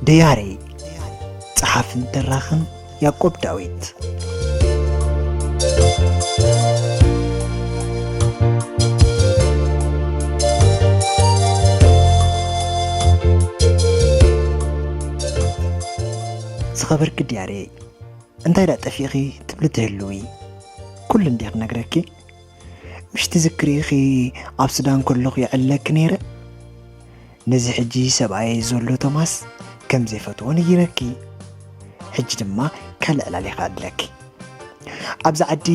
ደያሪ፣ ጸሓፍን ተራኽን ያዕቆብ ዳዊት። ዝኸበርኪ ድያሬ፣ እንታይ ደኣ ጠፊእኺ ትብሊ ትህልዊ? ኩሉ እንዲየ ክነግረኪ። ምሽ ትዝክሪ ኢኺ ኣብ ሱዳን ከለኹ የዕልለኪ ነይረ? ነዚ ሕጂ ሰብኣየይ ዘሎ ቶማስ ከም ዘይፈትዎ ነጊረኪ። ሕጂ ድማ ካልእ ዕላል እየ ክኣድለኪ። ኣብዚ ዓዲ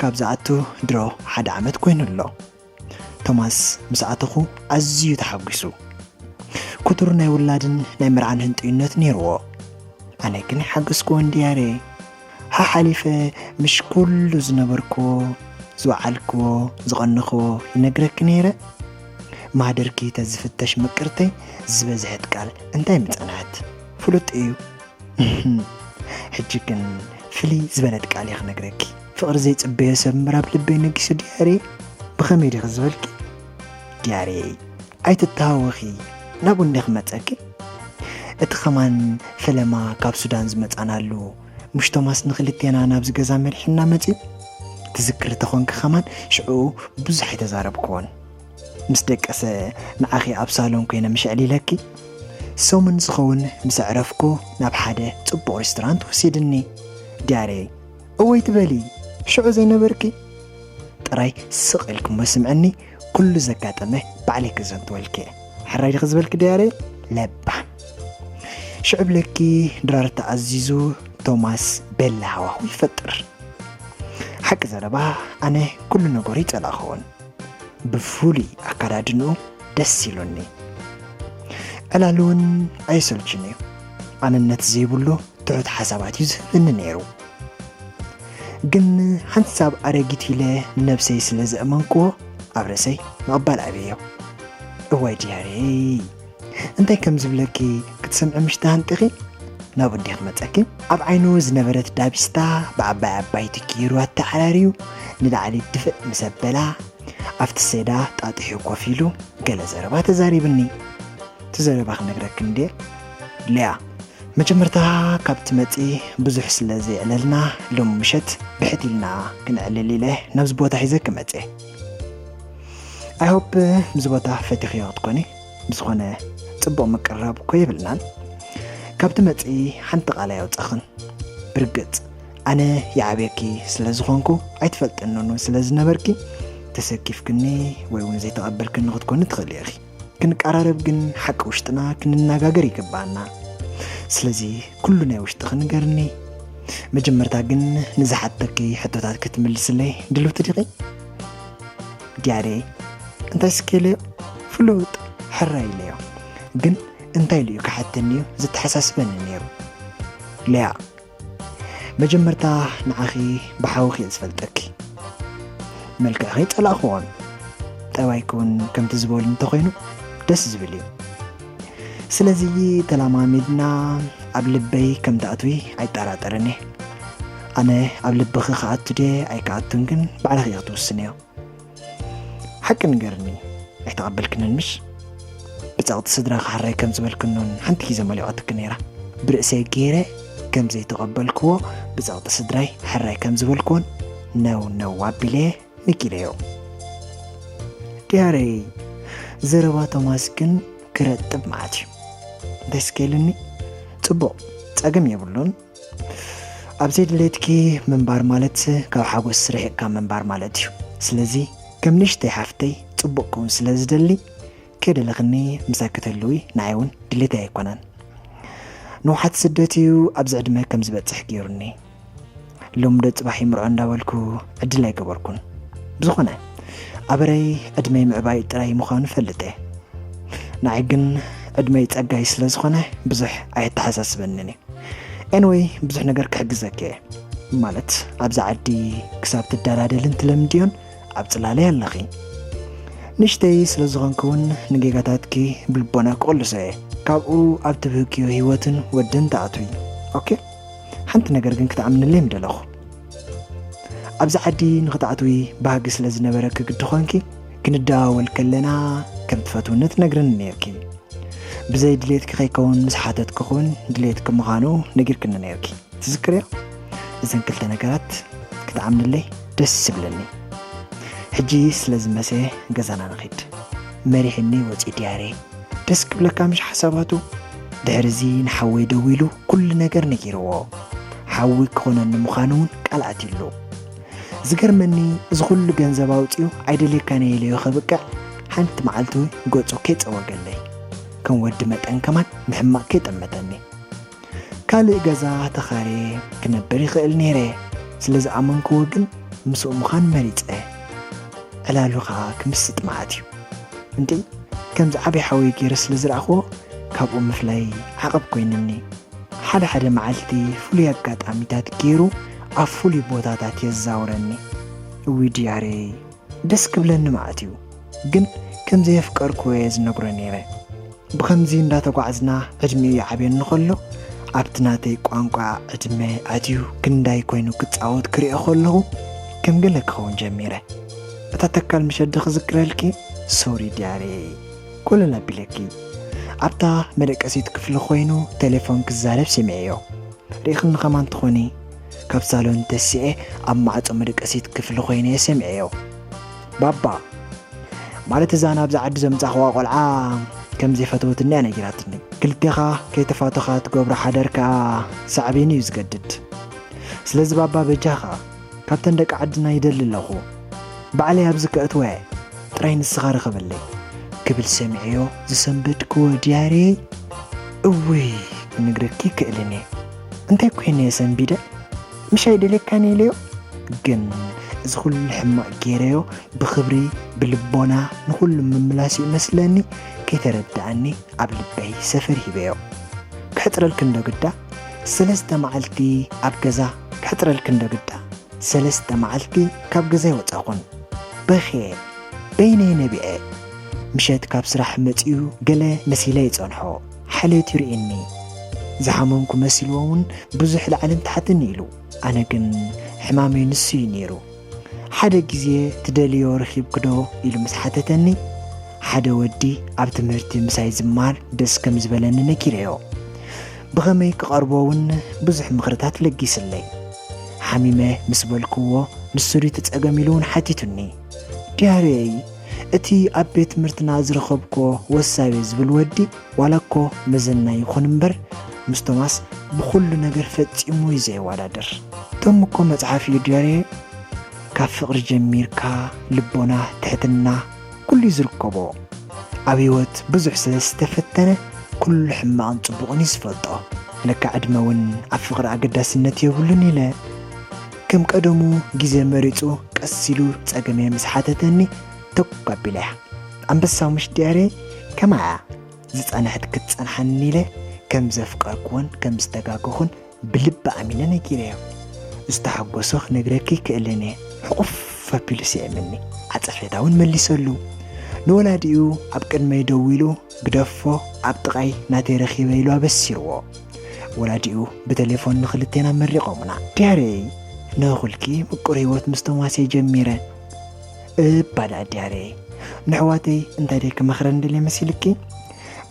ካብ ዝኣቱ ድሮ ሓደ ዓመት ኮይኑ ኣሎ። ቶማስ ምስ ኣተኹ ኣዝዩ ተሓጒሱ። ክቱር ናይ ውላድን ናይ መርዓን ህንጥዩነት ነይርዎ። ኣነ ግን ሓገዝክዎ እንድያሬ። ሓሓሊፈ ምሽ ኩሉ ዝነበርክዎ፣ ዝወዓልክዎ፣ ዝቐነኽዎ ይነግረኪ ነይረ። ማህደርኪ ተዝፍተሽ ምቅርተይ ዝበዝሐት ቃል እንታይ ምጸንሐት? ፍሉጥ እዩ። ሕጂ ግን ፍልይ ዝበለት ቃል እየ ክነግረኪ። ፍቕሪ ዘይጽበዮ ሰብ እምበር ኣብ ልበይ ነጊሱ ድያሬ። ብኸመይ ዲኺ ዝበልኪ? ድያሬ፣ ኣይትተሃወኺ። ናብኡ እንዲየ ክመጸኪ። እቲ ኸማን ፈለማ ካብ ሱዳን ዝመጻናሉ፣ ምሽ ቶማስ ንኽልቴና ናብዚ ገዛ መሪሕና መጺኡ? ትዝክሪ ተኾንኪ ኸማን ሽዑ ብዙሕ ኣይተዛረብክዎን። ምስ ደቀሰ ንዓኺ ኣብ ሳሎን ኮይነ ምሽ ኣዕሊለኪ። ሰሙን ዝኸውን ምስ ኣዕረፍኩ ናብ ሓደ ጽቡቕ ሬስቶራንት ወሲድኒ። ድያሬ፣ እወ ኣይትበሊ፣ ሽዑ ዘይነበርኪ? ጥራይ ስቕ ኢልኪ እሞ ስምዕኒ፣ ኩሉ ዘጋጠመ ባዕለይ ክዘንትወልኪ እየ። ሕራይ ዲኺ ዝበልኪ ድያሬ? ለባም። ሽዑ ብለኪ ድራር ተኣዚዙ ቶማስ ቤላ ሃዋሁ ይፈጥር። ሓቂ ዘረባ ኣነ ኩሉ ነገሩ ይጸላእኽዎን። ብፍሉይ ኣከዳድንኡ ደስ ኢሉኒ። ዕላሉ እውን ኣይሰልችን እዩ። ኣነነት ዘይብሉ ትሑት ሓሳባት እዩ ዝህበኒ ነይሩ። ግን ሓንሳብ ኣረጊት ኢለ ንነብሰይ ስለ ዘእመንክዎ ኣብ ርእሰይ ምቕባል ኣብየዮ። እዋይ ድያሬይ፣ እንታይ ከም ዝብለኪ ክትሰምዒ ምሽ ተሃንጢኺ? ናብኡ እንዲየ ክመጸኪ። ኣብ ዓይኑ ዝነበረት ዳቢስታ ብዓባይ ዓባይቲ ገይሩ ኣተዓራርዩ ንላዕሊ ድፍእ ምስ ኣበላ፣ ኣብቲ ሴዳ ጣጢሑ ኮፍ ኢሉ ገለ ዘረባ ተዛሪብኒ። እቲ ዘረባ ክነግረኪ እንድየ። ሊያ፣ መጀመርታ ካብ ትመጺ ብዙሕ ስለ ዘየዕለልና፣ ሎሚ ምሸት ብሕት ኢልና ክነዕልል ኢለ ናብዚ ቦታ ሒዘኪ መጽየ። I hope እዚ ቦታ ፈቲኽዮ ክትኮኒ፣ ብዝኾነ ጽቡቕ ምቅርራብ እኮ የብልናን። ካብ ትመጺ ሓንቲ ቃል ኣየውጻኽን። ብርግጽ ኣነ ይዓብየኪ ስለ ዝኾንኩ ኣይትፈልጥንን እውን ስለ ዝነበርኪ፣ ተሰኪፍክኒ ወይ እውን ዘይተቐበልክኒ ክትኮኒ ትኽእሊ ኢኺ። ክንቀራረብ ግን ሓቂ ውሽጥና ክንነጋገር ይግብኣና። ስለዚ ኩሉ ናይ ውሽጥኺ ንገርኒ። መጀመርታ ግን ንዝሓተኪ ሕቶታት ክትምልስለይ ድልውቲ ዲኺ? ድያሬ፣ እንታይ ስኬለዮ? ፍሉጥ፣ ሕራይ ኢለዮ። ግን እንታይ ኢሉ እዩ ክሓተኒ እዩ ዘተሓሳስበኒ ነይሩ። ሊያ፣ መጀመርታ ንዓኺ ብሓውኺ እየ ዝፈልጠኪ። መልክዕኺ ጸላእኽዎን፣ ጠባይኪ እውን ከምቲ ዝበሉ እንተኾይኑ ደስ ዝብል እዩ። ስለዚ ተላማሚድና ኣብ ልበይ ከም ትኣትዊ ኣይጠራጠርን እየ። ኣነ ኣብ ልብኺ ክኣቱ ድየ ኣይክኣቱን ግን ባዕልኺ ኢኺ ትውስንዮ። ሓቂ ንገርኒ፣ ኣይተቐበልክንን ምሽ? ብጸቕጢ ስድራኺ ሕራይ ከም ዝበልክንን ሓንቲ ግዜ መሊቖትኪ ነይራ። ብርእሰይ ገይረ ከም ዘይተቐበልክዎ ብጸቕጢ ስድራይ ሕራይ ከም ዝበልክዎን ነው ነው ኣቢለ ነጊረዮ። ድያረይ፣ ዘረባ ቶማስ ግን ክረጥብ መዓት እዩ። ደስ ከይልኒ፣ ጽቡቕ፣ ጸገም የብሉን። ኣብ ዘይድሌትኪ ምንባር ማለት ካብ ሓጎስ ርሒቕካ ምንባር ማለት እዩ። ስለዚ ከም ንእሽተይ ሓፍተይ ጽቡቕ ክውን ስለ ዝደሊ፣ ከይደለኽኒ ምሳኪ ተልዊ ንዓይ እውን ድሌተይ ኣይኮነን። ንውሓት ስደት እዩ ኣብዚ ዕድመ ከም ዝበጽሕ ገይሩኒ። ሎሚ ዶ ጽባሕ ይምርዖ እንዳበልኩ ዕድል ኣይገበርኩን። ብዝኾነ፣ ኣበረይ ዕድመይ ምዕባይ ጥራይ ምዃኑ እፈልጥ እየ። ንዓይ ግን ዕድመይ ጸጋይ ስለ ዝኾነ ብዙሕ ኣየተሓሳስበንን እዩ። ኤንወይ፣ ብዙሕ ነገር ክሕግዘኪ እየ። ማለት፣ ኣብዚ ዓዲ ክሳብ ትደላደልን ትለምድዮን ኣብ ጽላለይ ኣለኺ። ንእሽተይ ስለ ዝኾንኪ እውን ንጌጋታትኪ ብልቦና ክቕልሶ እየ። ካብኡ ኣብ ትብህክዮ ህይወትን ወድን ትኣትዊ። ኦኬ? ሓንቲ ነገር ግን ክትኣምንለይ ምደለኹ። ኣብዚ ዓዲ ንኽትኣትዊ ባህጊ ስለ ዝነበረኪ ግዲ ኾንኪ፣ ክንደዋወል ከለና ከም ትፈትውኒ ትነግርኒ ነይርኪ። ብዘይ ድሌትኪ ከይከውን ምስ ሓተትኩ እውን ድሌትኪ ምዃኑ ነጊርክኒ ነይርኪ። ትዝክርዮ? እዘን ክልተ ነገራት ክትኣምንለይ ደስ ይብለኒ። ሕጂ ስለ ዝመሰየ ገዛና ንኺድ። መሪሕኒ ወፂኡ ድያሬ። ደስ ክብለካ ምሽ ሓሳባቱ? ድሕሪ እዚ ንሓወይ ደዊሉ ኩሉ ነገር ነጊርዎ። ሓዊ ክኾነኒ ምዃኑ እውን ቃል ኣትዩሉ። ዝገርመኒ፣ እዚ ኩሉ ገንዘብ ኣውፂኡ ኣይደልየካን እየ ኢለዮ ከብቅዕ፣ ሓንቲ መዓልቲ እውን ገፁ ከይፀወገለይ፣ ከም ወዲ መጠን ከማን ንሕማቕ ከይጠመተኒ። ካልእ ገዛ ተኻርየ ክነብር ይኽእል ነይረ። ስለ ዝኣመንክዎ ግን ምስኡ ምዃን መሪጸ። ዕላሉ ኸኣ ክምስጥ መዓት እዩ። እንድዒ፣ ከምዚ ዓቢ ሓወይ ገይረ ስለ ዝረኣኽዎ፣ ካብኡ ምፍላይ ዓቐብ ኮይንኒ። ሓደ ሓደ መዓልቲ ፍሉይ ኣጋጣሚታት ገይሩ ኣብ ፍሉይ ቦታታት የዛውረኒ። እዊ ድያሬ፣ ደስ ክብለኒ መዓት እዩ። ግን ከም ዘየፍቀርክዎ እየ ዝነግሮ ነይረ። ብኸምዚ እንዳተጓዕዝና ዕድሚኡ ይዓብየኒ ከሎ፣ ኣብቲ ናተይ ቋንቋ ዕድመ ኣትዩ ክንዳይ ኮይኑ ክጻወት ክሪኦ ከለኹ፣ ከም ገለ ክኸውን ጀሚረ። እታ ተካል ምሸት ዶ ክዝክረልኪ? ሶሪ ድያሬ፣ ኮለል ኣቢለኪ። ኣብታ መደቀሲት ክፍሊ ኮይኑ ቴሌፎን ክዛረብ ሰሚዐዮ። ርኢኽኒ ከማን ትኾኒ? ካብ ሳሎን ተሲኤ ኣብ ማዕጾ መደቀሲት ክፍሊ ኮይነ እየ ሰሚዐዮ። ባባ፣ ማለት እዛ ናብዛ ዓዲ ዘምጻእኽዋ ቆልዓ ከም ዘይፈተወትኒ እያ ነጊራትኒ። ክልቴኻ ከይተፋተኻ ትገብሮ ሓዳር ከኣ ሳዕቤን እዩ ዝገድድ። ስለዚ ባባ በጃኻ፣ ካብተን ደቂ ዓድና ይደሊ ኣለኹ። ባዕለይ ኣብዚ ከእትወ እየ። ጥራይ ንስኻ ርኸበለይ። ክብል ሰሚዐዮ ዝሰንበድክዎ ድያሬ። እውይ፣ ክነግረኪ ይክእልን እየ። እንታይ ኮይነ እየ ሰንቢደ? ምሽ ኣይደልየካን ኢለዮ። ግን እዚ ኩሉ ሕማቕ ገይረዮ ብኽብሪ ብልቦና ንኹሉ ምምላስ እዩ መስለኒ። ከይተረድኣኒ ኣብ ልበይ ሰፈር ሂበዮ። ከሕጽረልኪ እንዶ ግዳ፣ ሰለስተ መዓልቲ ኣብ ገዛ ከሕጽረልኪ እንዶ ግዳ። ሰለስተ መዓልቲ ካብ ገዛ ኣይወጻኹን። በኽየ፣ በይነይ ነቢዐ። ምሸት ካብ ስራሕ መጺኡ ገለ መሲለ ይጸንሖ። ሓልዮት ይርእየኒ። ዝሓመምኩ መሲልዎ እውን ብዙሕ ላዕልን ታሕትን ኢሉ። ኣነ ግን ሕማመይ ንሱ እዩ ነይሩ። ሓደ ግዜ ትደልዮ ረኺብኪ ዶ? ኢሉ ምስ ሓተተኒ፣ ሓደ ወዲ ኣብ ትምህርቲ ምሳይ ዝማር ደስ ከም ዝበለኒ ነጊረዮ። ብኸመይ ክቐርቦ እውን ብዙሕ ምኽርታት ለጊስለይ። ሓሚመ ምስ በልክዎ፣ ንሱ ድዩ እቲ ጸገም ኢሉ እውን ሓቲቱኒ። ድያሬይ፣ እቲ ኣብ ቤት ትምህርትና ዝረኸብክዎ ወሳቤ ዝብል ወዲ፣ ዋላ እኮ መዘና ይኹን እምበር፣ ምስ ቶማስ ብኹሉ ነገር ፈጺሙ እዩ ዘይወዳደር። ቶም እኮ መጽሓፍ እዩ ድያሬ፣ ካብ ፍቕሪ ጀሚርካ ልቦና፣ ትሕትና፣ ኩሉ እዩ ዝርከቦ። ኣብ ህይወት ብዙሕ ስለ ዝተፈተነ፣ ኩሉ ሕማቕን ጽቡቕን እዩ ዝፈልጦ። ለካ ዕድመ እውን ኣብ ፍቕሪ ኣገዳስነት የብሉን ኢለ። ከም ቀደሙ ግዜ መሪጹ ቀስ ኢሉ ጸገመይ ምስ ሓተተኒ፣ ተኩ ኣቢለያ። ኣንበሳ ምሽ ድያሬ ከማያ ዝጸንሐት ክትጸንሓኒ ኢለ ከም ዘፍቀርኩዎን ከም ዝተጋገኹን ብልቢ ኣሚነ ነጊረዮ። ዝተሓጎሶ ክነግረኪ ይክእልን እየ። ሕቑፍ ኣቢሉ ስዒምኒ። ዓጸፌታ እውን መሊሰሉ። ንወላዲኡ ኣብ ቅድመይ ደው ኢሉ፣ "ግደፎ፣ ኣብ ጥቓይ ናተይ ረኺበ" ኢሉ ኣበሲርዎ። ወላዲኡ ብቴሌፎን ንኽልቴና መሪቖምና። ድያሬይ፣ ንኹልኪ ምቁር ህይወት ምስ ቶማስ እየ ጀሚረ። እባ ደኣ ድያሬይ፣ ንሕዋተይ እንታይ ደይ ክመኽረን ደልየ መሲልኪ?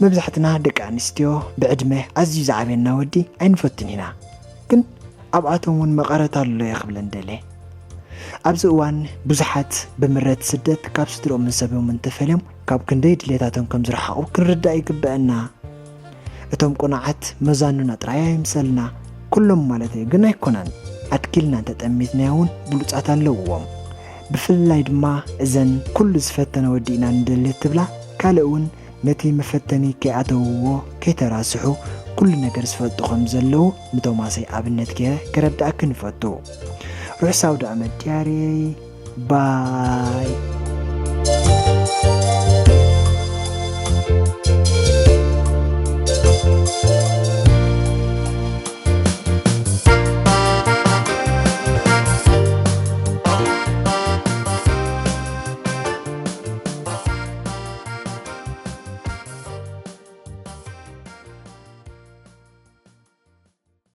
መብዛሕትና ደቂ ኣንስትዮ ብዕድመ ኣዝዩ ዝዓብየና ወዲ ኣይንፈቱን ኢና። ግን ኣብኣቶም እውን መቐረት ኣሎ እየ ክብለን ደልየ። ኣብዚ እዋን ብዙሓት ብምረት ስደት ካብ ስድርኦምን ሰብኦምን ተፈልዮም ካብ ክንደይ ድሌታቶም ከም ዝረሓቑ ክንርዳእ ይግበአና። እቶም ቁኑዓት መዛኑና ጥራይ ኣይምሰልና፣ ኩሎም ማለተይ ግን ኣይኮነን። ኣትኪልና እንተጠሚትናዮ እውን ብሉጻት ኣለውዎም። ብፍላይ ድማ እዘን ኩሉ ዝፈተነ ወዲ ኢና ንደሊ ትብላ፣ ካልእ እውን ነቲ መፈተኒ ከይኣተውዎ ከይተራስሑ ኩሉ ነገር ዝፈልጡ ከም ዘለዉ ንቶማሰይ ኣብነት ገይረ ከረድኣክን ይፈቱ። ርሑስ ኣውደ ዓመት ድያሬይ። ባይ።